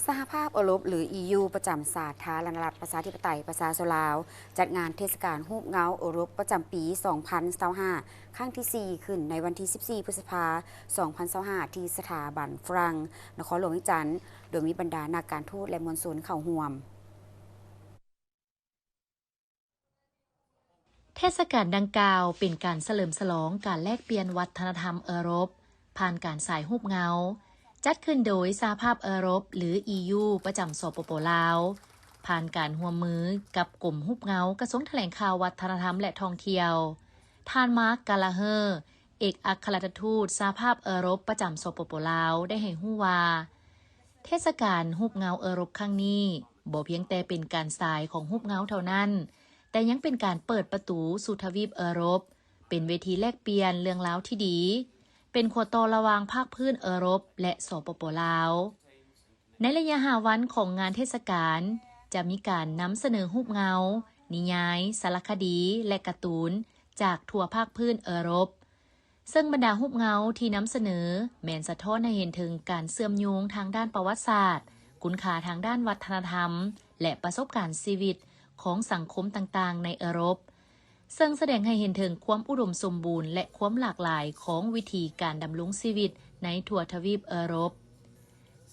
ສະຫະພາບເອີຣົບ ຫຼື ອີຢູ ປະຈຳສາທາລະນະລັດ ປະຊາທິປະໄຕ ປະຊາຊົນລາວ ຈັດງານເທດສະການຮູບເງົາເອີຣົບ ປະຈຳປີ ສອງພັນຊາວຫ້າ ຄັ້ງທີ ສີ່ ຂຶ້ນໃນວັນທີ ສິບສີ່ ພຶດສະພາ ສອງພັນຊາວຫ້າ ທີ່ສະຖາບັນຝຣັ່ງ ນະຄອນຫຼວງວຽງຈັນ ໂດຍມີບັນດານັກການທູດ ແລະ ມວນຊົນເຂົ້າຮ່ວມ. ເທດສະການດັ່ງກ່າວເປັນການສະເຫຼີມສະຫຼອງການແລກປ່ຽນວັດທະນະທຳເອີຣົບ ຜ່ານການສາຍຮູບເງົາ, ຈັດຂຶ້ນໂດຍສະຫະພາບເອີຣົບ ຫຼື ອີຢູ ປະຈຳ ສປປ ລາວ, ຜ່ານການຮ່ວມມືກັບກົມຮູບເງົາ ກະຊວງຖະແຫຼງຂ່າວ, ວັດທະນະທຳ ແລະ ທ່ອງທ່ຽວ. ທ່ານ ມາກ ກາລາເຮີ ເອກອັກຄະລັດຖະທູດສະຫະພາບເອີຣົບປະຈຳ ສປປ ລາວ ໄດ້ໃຫ້ຮູ້ວ່າ ເທດສະການຮູບເງົາເອີຣົບຄັ້ງນີ້ ບໍ່ພຽງແຕ່ເປັນການສາຍຂອງຮູບເງົາເທົ່ານັ້ນ, ແຕ່ຍັງເປັນການເປີດປະຕູສູ່ທະວີບເອີຣົບ, ເປັນເວທີແລກປ່ຽນເລື່ອງລາວທີ່ດີ, ເປັນຂົວຕໍ່ລະຫວ່າງພາກພື້ນເອີຣົບ ແລະ ສປປ ລາວ. ໃນໄລຍະຫ້າວັນຂອງງານເທດສະການ ຈະມີການນຳສະເໜີຮູບເງົາ, ນິຍາຍ, ສາລະຄະດີ ແລະ ກາຕູນຈາກທົ່ວພາກພື້ນເອີຣົບ, ເຊິ່ງບັນດາຮູບເງົາທີ່ນຳສະເໜີແມ່ນສະທ້ອນໃຫ້ເຫັນເຖິງການເຊື່ອມໂຍງທາງດ້ານປະຫວັດສາດ, ຄຸນຄ່າທາງດ້ານວັດທະນະທຳ ແລະ ປະສົບການຊີວິດຂອງສັງຄົມຕ່າງໆໃນເອີຣົບ, ເຊິ່ງສະແດງໃຫ້ເຫັນເຖິງຄວາມອຸດົມສົມບູນ ແລະ ຄວາມຫຼາກຫຼາຍຂອງວິທີການດຳລົງຊີວິດໃນທົ່ວທະວີບເອີຣົບ.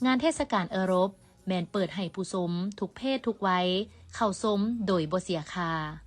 ງານເທດສະການເອີຣົບແມ່ນເປີດໃຫ້ຜູ້ຊົມທຸກເພດທຸກໄວເຂົ້າຊົມໂດຍບໍ່ເສຍຄ່າ.